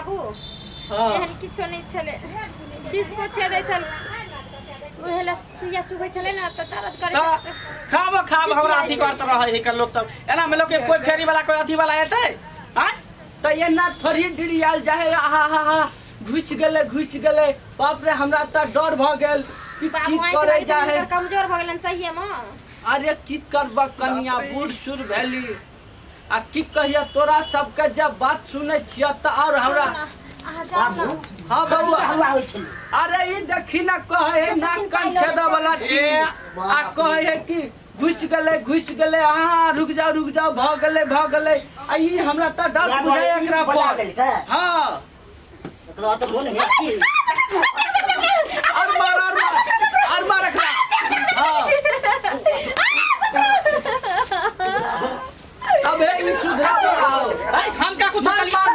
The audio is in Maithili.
बाबू। हाँ। एहन किछो नहि छलै, डिस्को छेदै छल, उहे लए सुइया चुभै छलै ने तऽ दर्द करै तऽ छलै। खाबो खाब हमरा अथी करत रहै है लोग सब। एना में लोग के कोई फेरी वाला, कोई अथी वाला एतै आँय? तऽ एना थोड़ी डिरियाल जाए। आहा हा हा, घुसि गेलै, घुसि गेलै। बाप रे, हमरा तऽ डर भऽ गेल कि की बाबू आँखि करै लागै जाए छलै है। हुनकर, कमजोर भऽ गेलनि सहिए मे। अरे की करबह कनिया, बूढ़ सूढ़ भेली। आ की कहिया, तोरा सबके जब बात सुनै छियै तऽ और हमरा छोड़ू ने, अहाँ जाउ ने। हाँ बबुआ। हलुआ होइ छलै। अरे ई देखी ने, कहै है नाक कान छेदऽ वाला चीज, आ कहै है कि घुसि गेलै, घुसि गेलै। अहाँ रुकि जाउ, रुकि जाउ, भऽ गेलै, भऽ गेलै। आ ई हमरा तऽ डर या बुझाइ ई एकरा बजा पर। देलकै। हाँ। एकरा तऽ मोन है की। और मार, और मार, और मार एकरा। हाँ, अब हे ई सुधरा आओ। अरे हम का कुछ मार, कलिए? मार।